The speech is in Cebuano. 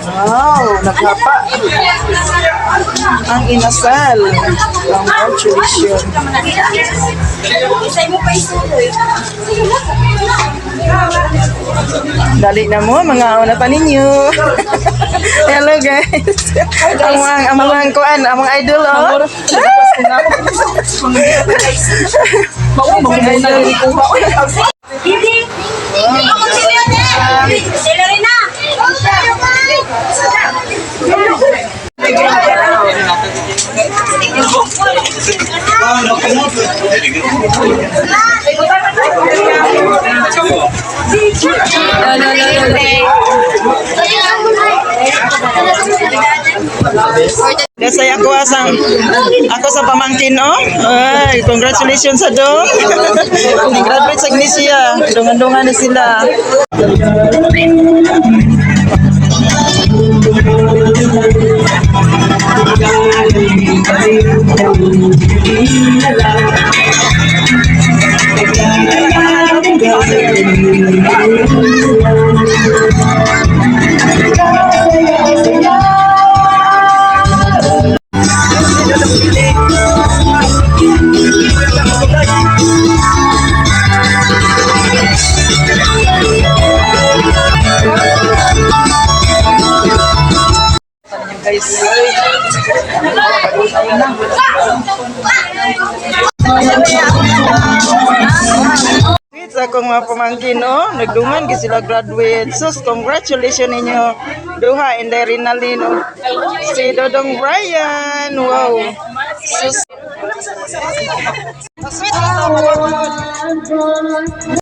Wow, naghapa. Ang Inasal. Congratulations. Isay mo pa isuloy. Dali na mo, mga una pa ninyo. Hello, guys. Ang mga kuan, ang mga idol, oh. Hindi. Ako sila na. Sila rin na. Dasay ako asang ako sa pamangkin, oh. Ay, congratulations sa dong. Ni-graduate sa Iglesia. Dungan-dungan ni sila. Guys. Sweet sa akong mga pamangkin, oh. Nagdungan gyud sila graduate. Sus, congratulations ninyo. Duha, Inday Rinalyn, oh. Si Dodong Brian. Wow. Sus. Sweet sa pamangkin.